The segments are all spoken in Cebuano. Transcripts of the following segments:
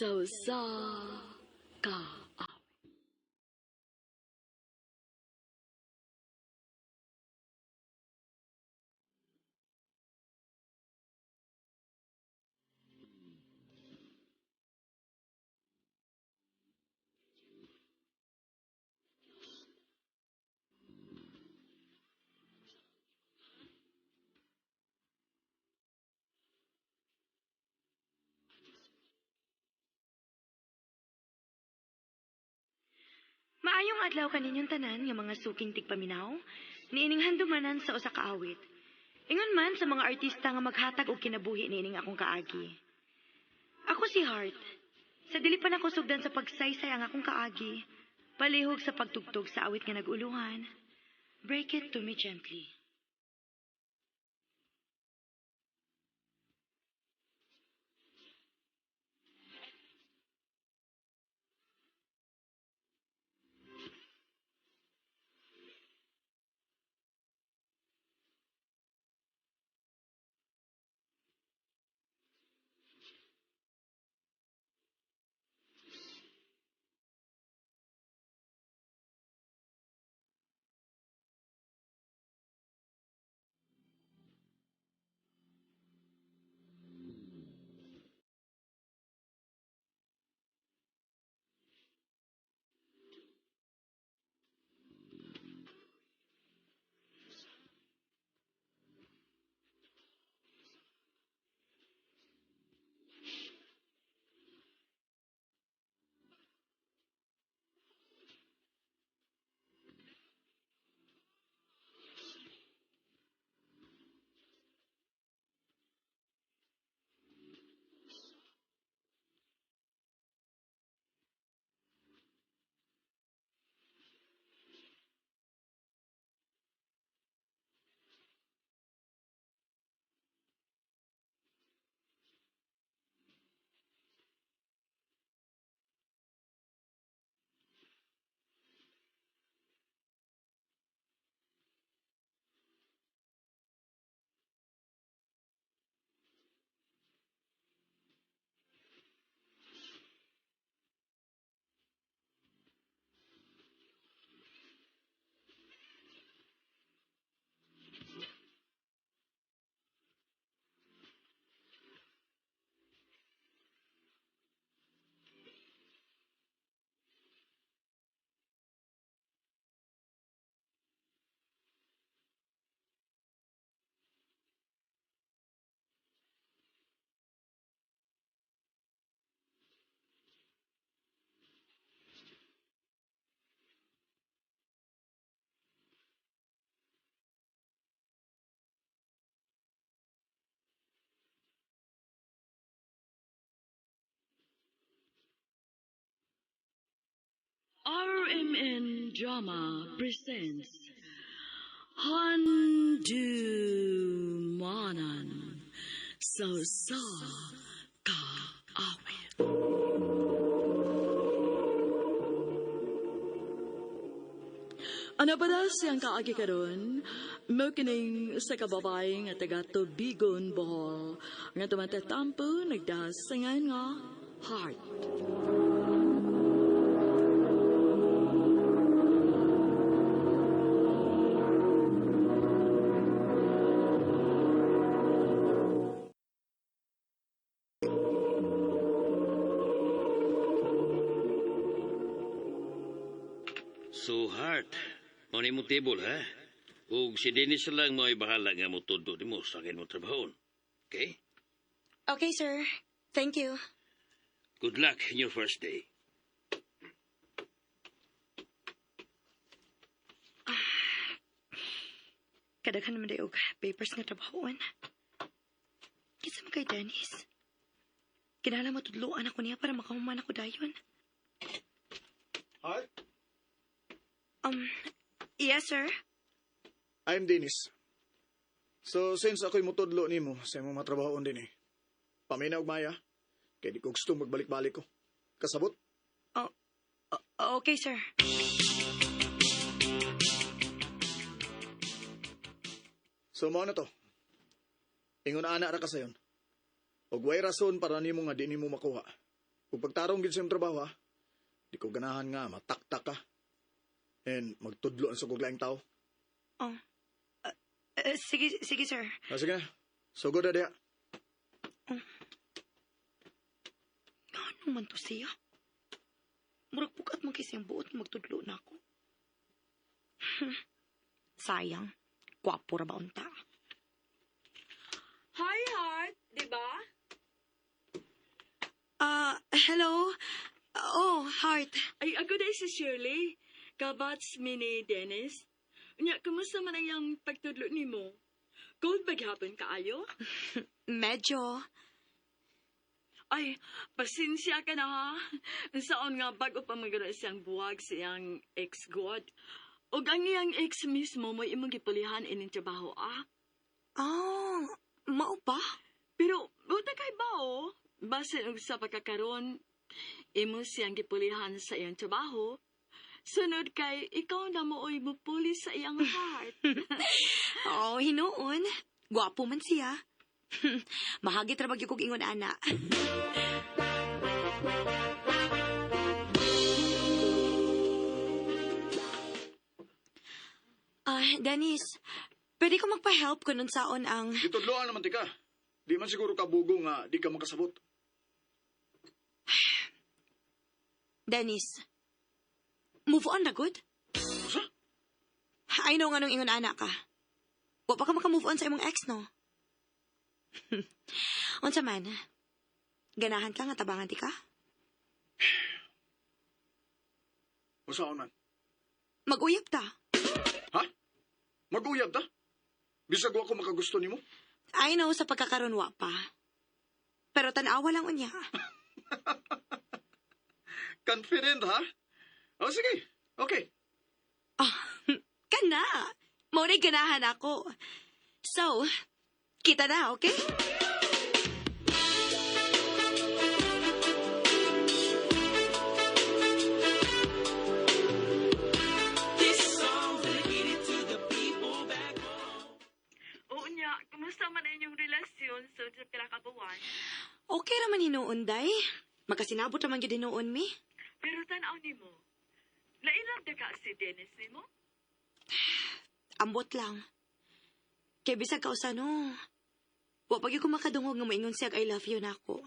Sa usa ka awit. Maayong adlaw kaninyong tanan nga mga suking tigpaminaw, niining handumanan sa usa ka awit. Ingon man sa mga artista nga maghatag og kinabuhi niining akong kaagi. Ako si Heart. Sa dili pa nako sugdan sa pagsaysay ang akong kaagi, palihog sa pagtugtog sa awit nga nag-uluhan. Break it to me gently. RMN Drama presents Handumanan sa usa ka awit. Ano pa daw siyang kaagi karon? Mo kining sa kababae nga taga Tubigon, Bohol, nga tumatatampo nagdasangan nga Heart. So, Heart, mao ni mo table, ha? Ug si Dennis lang mo ay bahala nga mo tudlo nimo sa akin mo trabahoon. Okay? Okay, sir. Thank you. Good luck in your first day. Kadaghan naman dayo og papers nga trabahoan. Kinsa man kay Dennis? Kinahanglan matudloan ako niya para makahuman ako dayon. Heart? Yes, sir. I'm Dennis. So, since ako'y mutudlo nimo sa imong matrabahoon din eh. Paminaw og maya, kay di ko gusto magbalik-balik ko. Kasabot? Oh, okay, sir. So, mao na to. Ingon ana ra ka sayon. Og way rason para nimo nga di nimo makuha. Ug pagtarong gid sa imong trabaho ha. Di ko ganahan nga mataktak ka. And magtudlo ang sa kog laing tao. Oh. Sige, sige, sir. Ah, sige na. Sugod na diha. Ano man to siya? Murag pukat man kasi ang buot magtudlo na ako. Sayang. Gwapo ra ba unta? Hi, Heart! Di ba? Ah, hello? Oh, Heart. Ay, ako dahil si Shirley. Kabats mi ni Dennis. Unya, kumusta man ang iyang pagtudlo nimo? Cold ba gihapon kaayo? Medyo. Ay, pasensya ka na ha. Saon nga bago pa magara siyang buwag siyang ex-god. Og ang iyang ex mismo mo imong gipulihan ining trabaho ah. Oh, mao ba? Pero buta kay ba oh? Basin og sa pagkakaroon, imo siyang gipulihan sa iyang trabaho. Sunod kay ikaw na mo oy mupuli sa iyang heart. Oh, hinuon. Gwapo man siya. Mahagit ra magyud kog ingon ana. Ah, Dennis, pwede ko magpa-help kung unsaon ang... Gitudloan naman tika. Di man siguro kabugo nga di ka makasabot. Dennis, move on na good? Usa? I know nga nung ingon ana ka. Wa pa ka maka-move on sa imong ex, no? Unsa man, ganahan ka nga tabangan ti ka? Usaon man? Mag-uyab ta. Ha? Mag-uyab ta? Bisag wa ko makagusto nimo? I know sa pagkakaroon wa pa. Pero tan-awa lang unya. Confident ha? O sige. Okay. Ah, kana. Mao rin ganahan ako. So, kita na, okay? Oo niya, kumusta man ang inyong relasyon sa pila ka buwan? Okay raman hinuon, day. Makasinabot raman gyud hinuon mi. Pero tan-aw nimo. Nailab na ka si Dennis nimo? Ambot lang. Kay bisag kausa no. Wa pa gyud ko makadungog nga moingon siya I love you nako.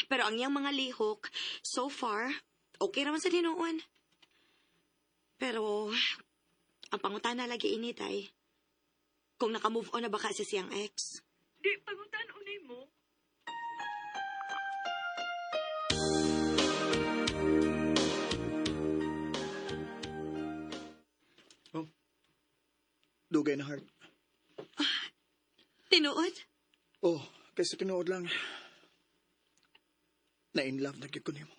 Pero ang iyang mga lihok, so far, okay raman sa hinuon. Pero, ang pangutana lagi ini, tay. Kung naka-move on na ba ka sa siyang ex? Di pangutan-on nimo. Oh. Dugay na heart. Tinuod? Oh, kasi tinuod lang. Na in love na gyud ko nimo.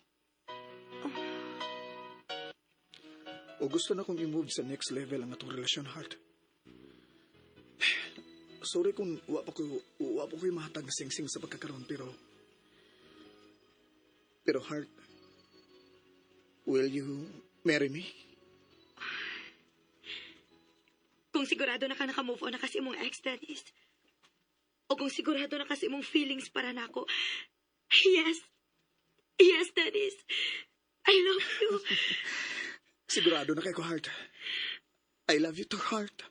O gusto na kong i-move sa next level ang atong relasyon, heart. Sorry kung wa pa ko mahatag na singsing sa pagkakaroon, pero heart, will you marry me? Kung sigurado na ka naka-move on na kasi imong ex, Dennis. O kung sigurado na kasi imong feelings para nako. Yes. Yes, Dennis. I love you. Sigurado na kay ko, heart. I love you too, heart.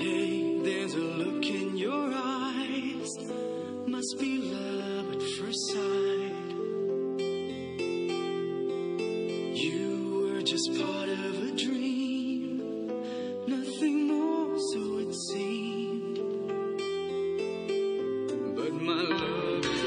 Hey, there's a look in your eyes. Must be love at first sight. You were just part of a dream, nothing more, so it seemed. But my love is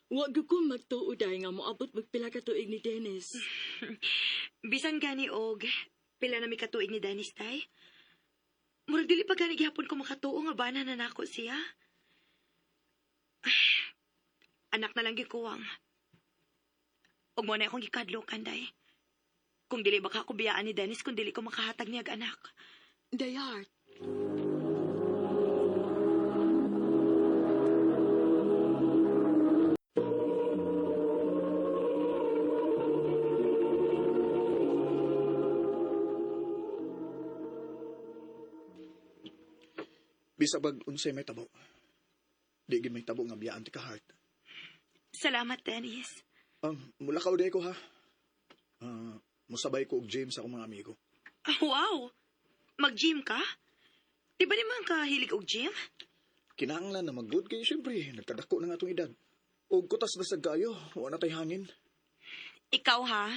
Wa gyud ko magtuo dahil nga moabot magpila ka tuig ni Dennis. Bisan gani og pila na mi katuig ni Dennis tay. Murag dili pa gani gihapon ko makatuo nga bana na nako siya. Ah, anak na lang gikuwang. Og mo na akong gikadlokan day. Kung dili baka ako biyaan ni Dennis kung dili ko makahatag niya og anak. Dayart. Bisa pag unsay may tabo. Di gid may tabo nga biyaan ti ka, Heart. Salamat, Dennis. Mula ka ko ha. Musabay ko og gym sa akong mga amigo. Ah, wow! Mag-gym ka? Di ba naman ka hilig og gym? Kinahanglan na mag-good kay syempre nagkadako na nga atong edad. Og kutas na sad kayo, wa na tay hangin. Ikaw ha?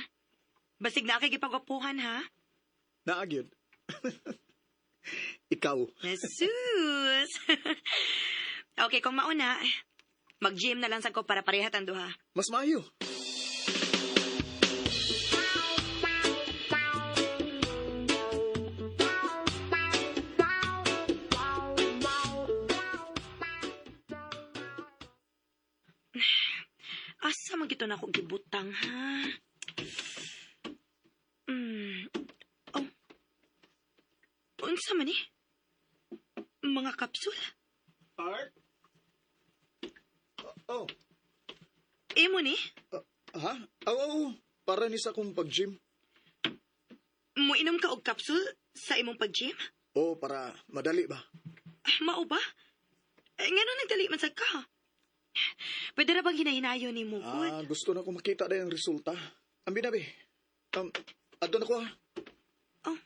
Basig na kay gipagwapuhan ha? Naa gyud. Ikaw. Jesus! Okay, kung mauna, mag-gym na lang sa ko para parehat ang duha. Mas maayo. Asa man gito na ako gibutang, ha? Oh. Unsa man eh? Mga kapsul? Art? Oh, Imo ni? ha? Oh, oh, para ni sa akong pag-gym. Muinom ka og kapsul sa imong pag-gym? Oh, para madali ba? Ah, mao ba? Eh, ngano nagdali man sad ka? Pwede ra bang hinahinayon ni mo, Good? Ah, gusto na ko makita dahil ang resulta. Ang binabi. Adto na ko ha. Oh.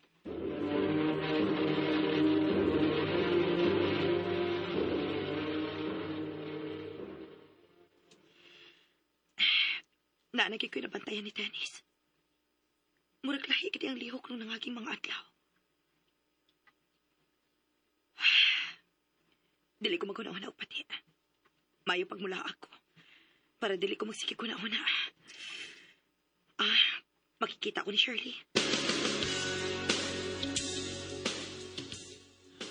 Naanagay ko'y nabantayan ni Dennis. Murag lahi kiti ang lihok nung nangaging mga adlaw. Dili ko maghuna-huna og pati. Mayo pagmula ako. Para dili ko magsikig huna-huna. Ah, makikita ko ni Shirley.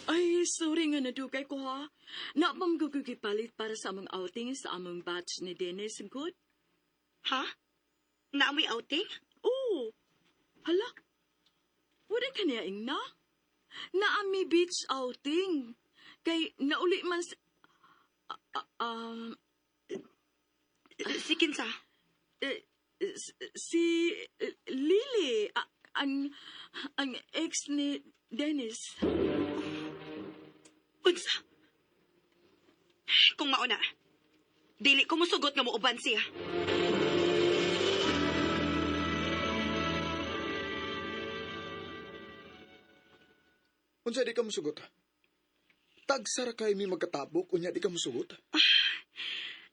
Ay, sorry nga nadugay ko ha. Napamgugugipalit para sa among outing sa among batch ni Dennis. Good? Ha? Naamoy outing? Oo. Hala. Wala ka niya ingna? Naami beach outing. Kay nauli man sa... Si Kinsa? Si Lily, ang ex ni Dennis. Unsa? Kung mauna, dili ko musugot nga muuban siya. Unsa di ka musugot? Tagsara kay mi magkatabok, unya di ka musugot?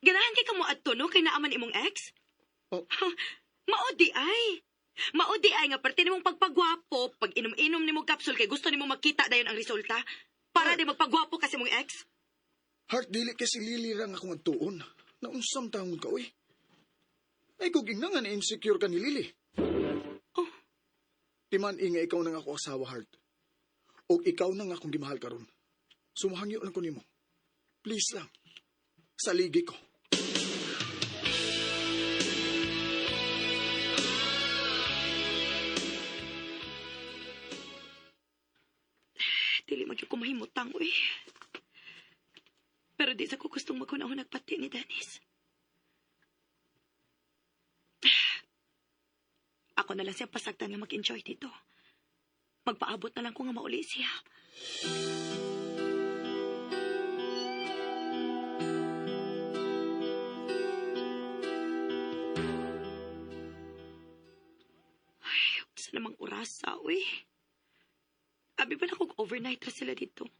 Ganahan kay kamo adto no kay naaman imong ex? Oh. Mao di ay. Mao di ay nga parte nimong pagpagwapo, pag inom-inom nimo kapsul kay gusto nimo makita dayon ang resulta para di magpagwapo kasi imong ex. Heart, dili kay si Lily ra nga akong adtuon. Naunsam taon ka, uy. Ay, kung ingna nga na-insecure ka ni Lily. Oh. Timan, inga ikaw nang ako asawa, Heart. O ikaw nang akong gimahal karon. Sumahangyo lang ko nimo. Please lang. Saligi ko. Dili magyud ko mahimutang, uy. Pero di sa ko gustong maghuna-hunag pati ni Dennis. Ako na lang siya pasagtan nga mag-enjoy dito. Magpaabot na lang ko nga mauli siya. Ay, sa namang orasa, uy. Abi pa na kung overnight ra sila dito.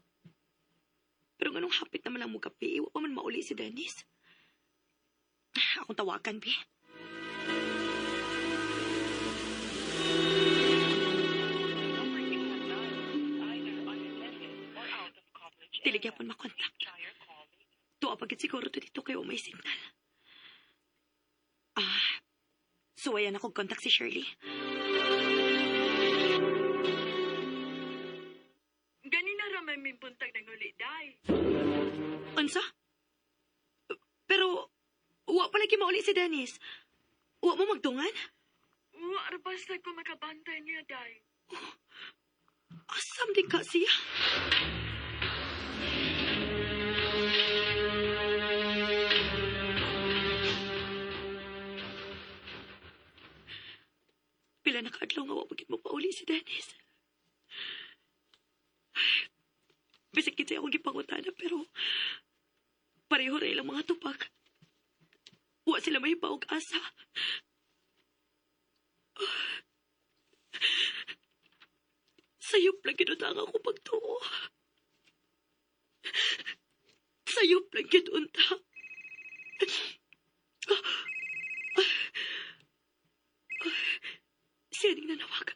Pero nganong hapit naman lang mo gabi, iwa pa man mauli si Dennis. Akong tawagan, bi. Dili gyapon makontak. Tuwa pagit siguro to dito kayo may signal. Ah, suwayan akong kontak si Shirley. Pauli si Dennis. Wa mo magtungan? Wa ra basta ko makabantay niya, day. Asam di ka siya? Pila na kaadlaw nga wa pagit mo pauli si Dennis. Bisag kitsa akong gipangutana pero pareho ra ilang mga tupak. Wa sila may og asa. Sayop lang gid ang ako pagtuo. Sayop lang gid unta. Siya ning nanawag.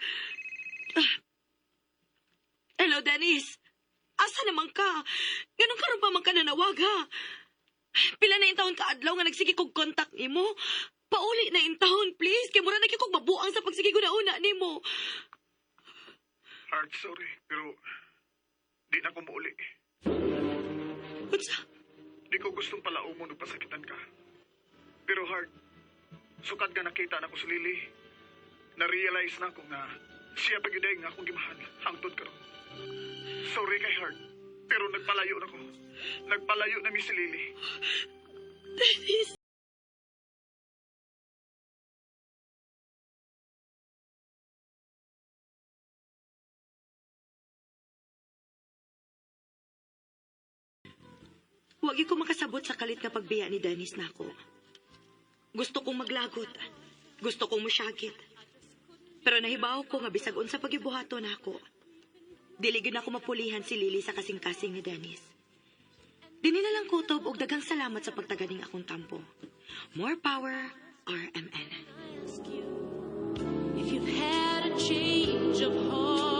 Hello, Dennis. Asa naman ka? Ganun karon pa man ka nanawag, ha? Pila na intawon ka adlaw nga nagsige kog contact nimo? Pauli na intawon, please. Kay mura na gyud kog mabuang sa pagsige una nimo. Heart, sorry, pero di na ko muuli. Unsa? Di ko gustong palaumon o pasakitan ka. Pero Heart, sukad nga nakita na ko si Lily. Na-realize na ko nga siya pa gyud ay nga akong gimahal hangtod karon. Sorry kay Heart, pero nagpalayo na ko. Nagpalayo na mi si Lily. Dennis. Wag ko makasabot sa kalit nga pagbiya ni Dennis nako. Gusto kong maglagot. Gusto kong musyagit. Pero nahibaw ko nga bisag unsa pagibuhaton nako. Dili gyud nako mapulihan si Lily sa kasing-kasing ni Dennis. Dini na lang kutob og daghang salamat sa pagtaganing akong tampo. More power, RMN. If you've had a change of heart.